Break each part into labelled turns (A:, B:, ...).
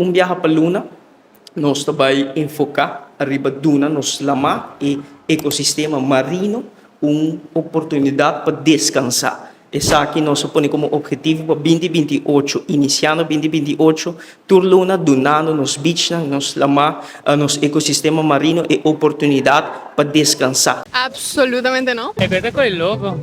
A: Un biaha pa luna nos ta bai enfoká riba duna nos lamá e ekosistema marino un oportunidat pa deskansá. Esaki nos a pone komo ophetivo pa 2028, inisiando 2028, tur luna dunando nos bichnan, nos lamá, nos ekosistema marino e oportunidat pa deskansá.
B: Absolutamente no.
C: E ta koe loko.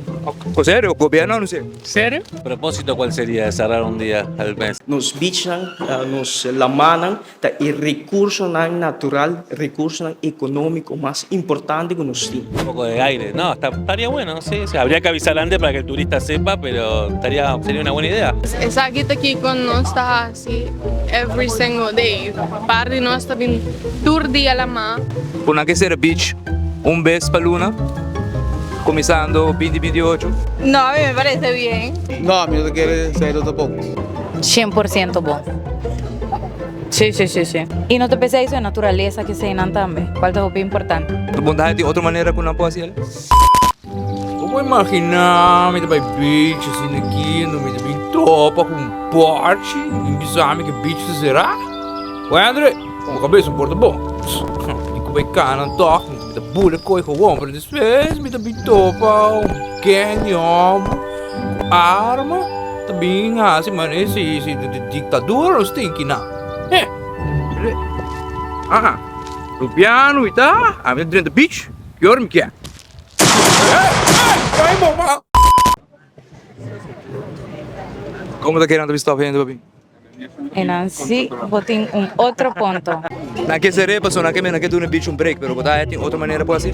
D: Ko serio? Gobierno a anuncia.
C: Serio?
E: Propósito cuál sería de cerrar un día al mes?
A: Nos beachnan, nos lamannan ta e recursonan natural, recursonan economico mas importante cu nos tin.
E: Un poco de aire, no, esta, estaría bueno, sí, sí, habría que avisar antes para que el turista sepa, pero estaría, sería una buena idea.
B: Esaki ta kiko nos ta hasi every single day. Par di nos ta bin tur dia lamá.
D: Por nan ke sera beach un bes pa luna, kuminsando 2028.
F: No, a mi me parece bien.
G: No, mi no ta kere esei tampoco.
H: 100% bon. Sí, sí, sí, sí. Y no ta p'esei so e naturalesa ke eseinan tambe, cual ta hopi importante.
D: Bo ta haña tin otro manera ku nan por hasi el? Bo por imaginá mi ta bai beach asina aki ando mi ta bin topa ku un parchi i bisa mi ku e beach ta será? Wendry, bo kabes no por ta bon. Mi ku bai kana tòg, mi ta bula e koi gewoon, pero despues mi ta bin topa un gang di hòmber ku arma ta bin hasi manera si si diktadura nos tin kinan. He! Aha, Rubiano mi ta, ami ta drenta beach, ki ora mi kier. Como ta kere nan ta bin stop hende papi?
H: E nan si bo tin un otro punto.
D: Nan ke ser'é pasobra nan ke nan ke duna e bichi un break pero bo ta tin otro manera por hasi?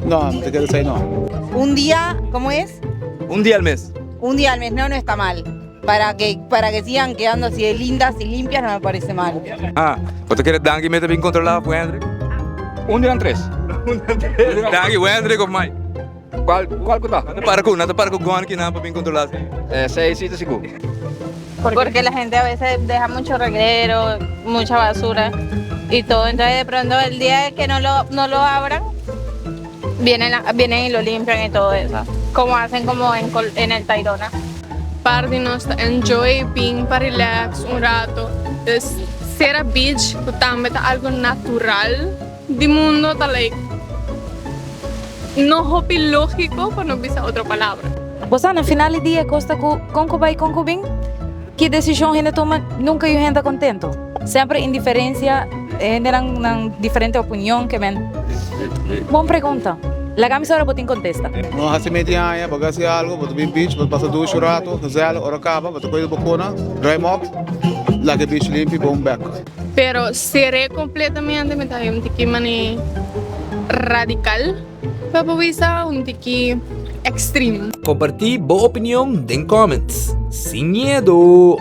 G: No, mi ta kere esei no.
F: Un dia, como es?
D: Un dia al mes.
F: Un dia al mes, no, no está mal. Para que, para que sigan quedando así de lindas y limpias no me parece mal.
D: Ah, bo ta kere Danki mester bin controla of Wendrick?
I: Un di nan tres.
D: Danki, Wendrick of Mike?
I: Cual, cual cu ta?
D: Nan ta para cu, nan ta para cu gun kinan pa bin controla si.
I: Esey si ta sigur.
J: Porque la gente a veces deja mucho reguero, mucha basura y todo. Entonces de pronto el día que no lo, no lo abran, vienen, vienen y lo limpian y todo eso. Como hacen como en, en el Tayrona.
B: Par di nos ta enjoy bin pa relax un rato. Dus sera beach cu tambe ta algo natural di mundo ta like no hopi logico pa no bisa otro palabra.
H: Bo sa, na final di dia e cos ta cu con cu bay con cu bin, ki decision hende tuma nunca yu hende ta contento. Semper indiferencia, hendenan nan diferente opinion ke men. Bon pregunta. Laga mi sa ora bo tin contesta.
G: No hasi media aña, bo hasi algo, bo ta bin beach, bo ta pasa dushi un rato, gezellig, ora caba, bo ta coge bo cona, ruim op, laga e beach limpi, bon bek.
B: Pero ser'é completamente mi ta haña un tiki mane radical pa bo bisa, un tiki extreme.
D: Comparti bo opinion den comments. Sin miedo!